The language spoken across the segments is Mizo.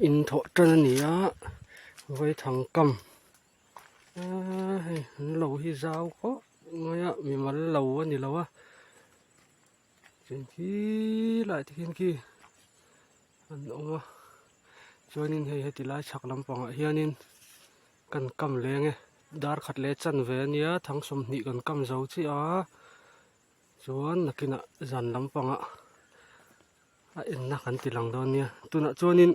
In thawh tan a ni a vaithang kam eee hei an lo hi zau khawp mai a mimal lo a ni lo a chuan khi lai te khian khi an awm a chuanin hei heti lai chhak lampangah hianin kan kam leng e dar khat leh chanve a nia thang 20 kan kam zo chiah a. Chuan nakinah zan lampangah a enna kan ti lang dawn nia tunah chuanin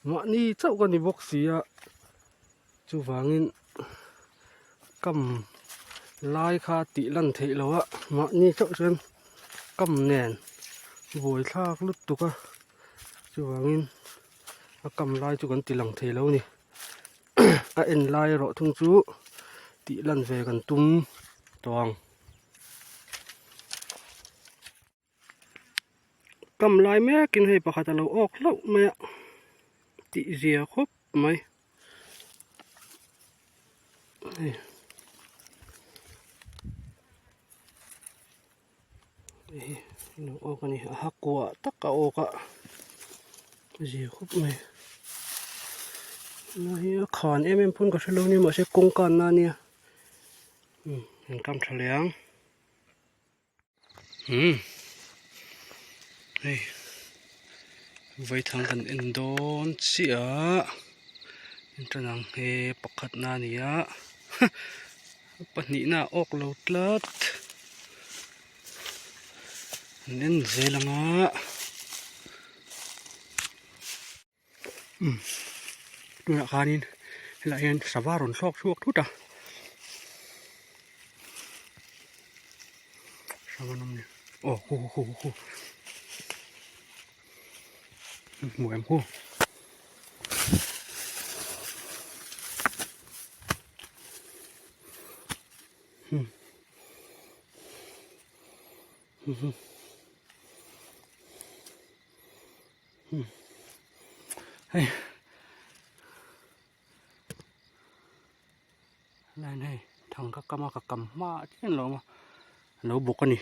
mahni chauh ka ni bawk si a chuvangin kam lai kha tih lan theih loh a mahni chauh chuan kam nen buai thlak lutuk a chuvangin a kam lai chu kan ti lang thei lo a ni a en lai erawh thung chu tih lan ve kan tum tawh ang. Kam lai mekin hei pakhat a lo awk hlauh mai a tih zia khawp mai hei. Hei hi a awk a ni a ha kuah tak a awk a zia khawp mai na hi a khan em em pawn ka hre lo a nia mahse kawng kanna a nia umm an kam tha leh ang umm hei vaithang kan en dawn chiah a entan ang he pakhatna a ni a. Pahnihna a awk lo tlat an en zel ang a umm tunah khanin helaiah hian sava rawn thlawk chhuak thut a sava an awm ni aw khu khu khu khu hmu em khu. Hei line hei thang ka kam a ka kam hma chian lo a lo bawk a ni.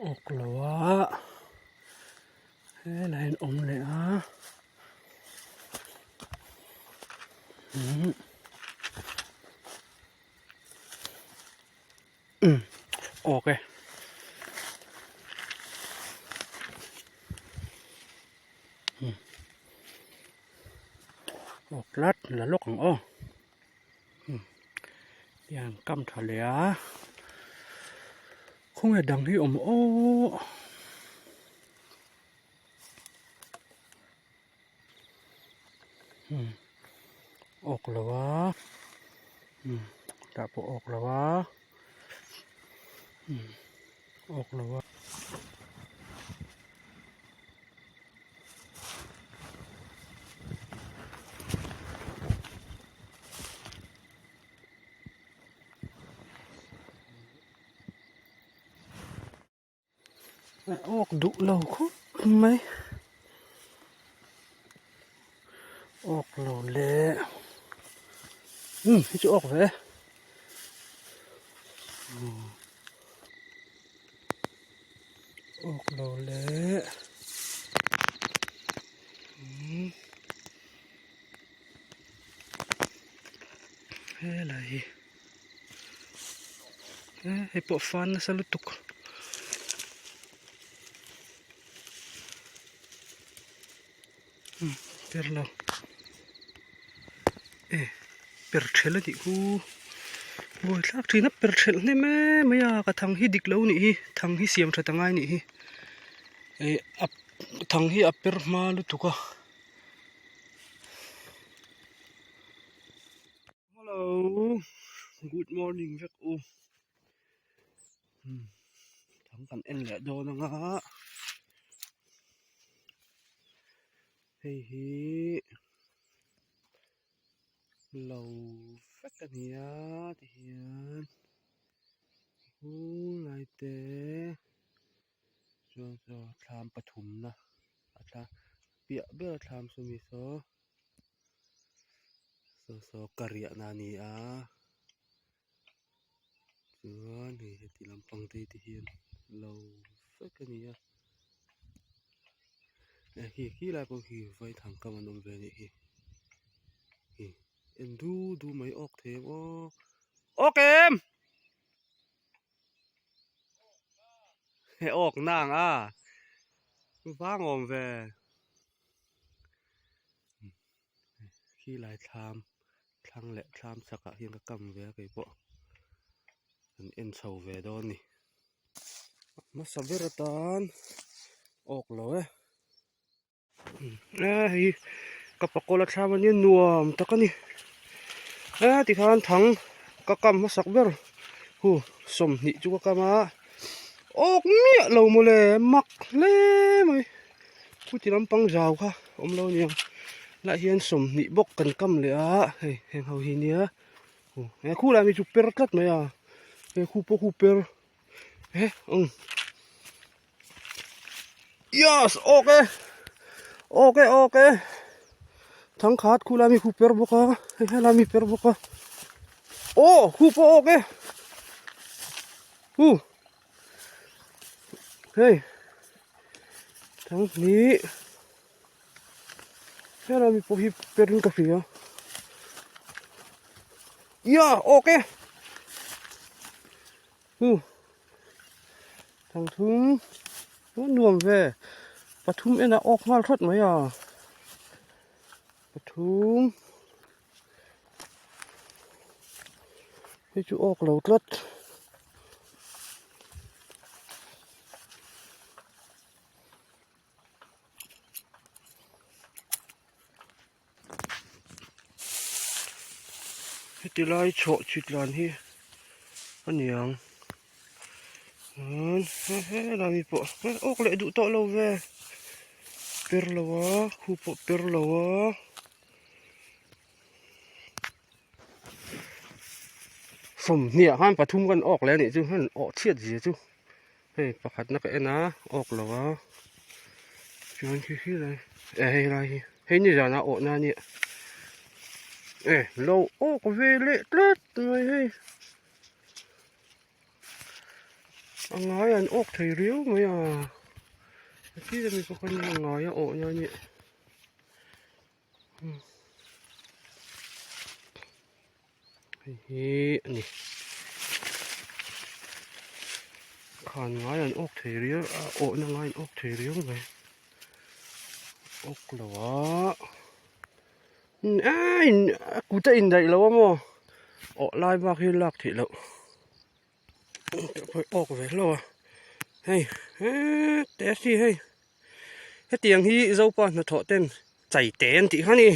Awk lo a helai an awm leh a umm umm awk e. Awk tlat la lawk ang aw. Hian kam tha leh a khawnge dang hi awm aw awk lo a tah pawh awk lo a awk lo a. Awk duh lo khawp mai awk lo le umm hei chu awk ve Awk lo leh umm helai hi hei pawh fan nasa lutuk umm per lo e per thelh a nih khu buai thlak thin a per thelh hnem em mai a ka thang hi dik lo nih hi thang hi siam that angai nih hi eh a thang hi a per hma lutuk a. Hello good morning vek u thang kan en leh dawn anga hei hi lo vek a ni a tihian helai te chuan saw thlam pathumna a thla piah ber a thlam saw mi saw. Saw saw ka riahna a ni a chuan hei heti lampang te te hian lo vek a ni a khi khi lai pawh khi vaithang kam an awm ve a nih hi hi en du du mai awk thei ang aw awk em he awk na ang a vang awm ve. Khi lai thlam thlang leh thlam chhakah hian ka kam ve a keipawh kan en chho ve dawn a ni hmasa ber atan awk lo e a hei ka pakawla thlam ania nuam tak a ni a tikhan thang ka kam hmasak ber hu 20 chu ka kam a awk miah lo mawle mak hle mai. Chuti lampang zau kha awm lo aniang lah hian 20 bawk kan kam leh a hei heng ho hi nia he khu lai mi chu per tlat mai a he khu pawh khu per he ang yes awk e awk e awk e thangkhat khu lai mi khu per bawk a hei helai mi per bawk a aw khu pawh awk e hu Hei thang hnih helai mi pawh hi per in ka hria ia awk e hu thang thum a nuam ve pathum enah awk nghal hrat mai a pathum Hei chu awk lo tlat. Heti lai chhuah chhit lan hi a ni ang. Helai mi pawh awk leh duh tawh lo ve. Per lo a, khu pawh per lo a. 20 ah khan pathum kan awk leh a nih chu heng awh chhiat zia chu hei pakhatna ka en a awk lo a chuan khi khi lai eh hei lai hi hei ni zan ah awh na a nia eh lo awk ve leh tlat mai hei a ngai an awk thei riau mai a khi ami pawh khan a ngai a awh na a nia. Hei hi a ni khan ngai an awk thei riau a awhna ngai an awk thei riau mai awk lo a a kut a indaih lo a maw awh lai bak hi lak theih loh awk ve hlauh a hei hete a si hei hetiang hi zopa hnathawh ten chai te an tih kha a ni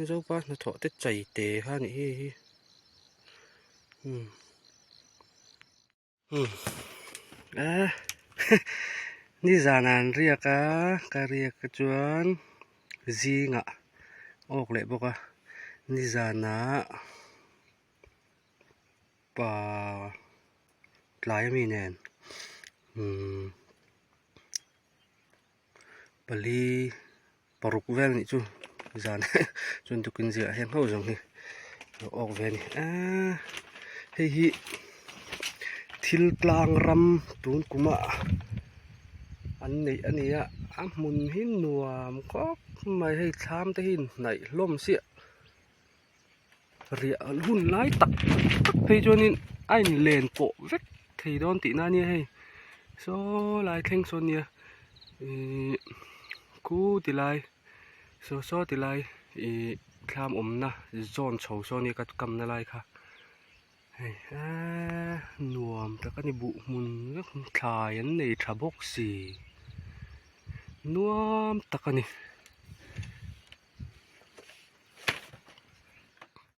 zopa hnathawh te chai te kha a nih hi hei hi umm a nizan ah an riak a ka riak chuan zingah awk leh bawk a nizan ah. Pa tlai ami nen umm pali paruk vel anih chu zan chuan tukin ziah hian ho zawng hi a awk ve a ni aaa hei hi thil tlang ram tun kuma an neih a ni a a hmun hi nuam khawp mai hei thlam te hi inhnaih hlawm chiah. Riah hun lai tak tak phei chuanin a inlen pawh vek thei dawn tihna a nia hei saw lai thleng sawn nia ihh khu ti lai saw saw ti lai ihh thlam awmna zawn chho sawn nia ka kamna lai kha hei eee nuam tak a ni buh hmun vek thlai an nei tha bawk si nuam tak a ni.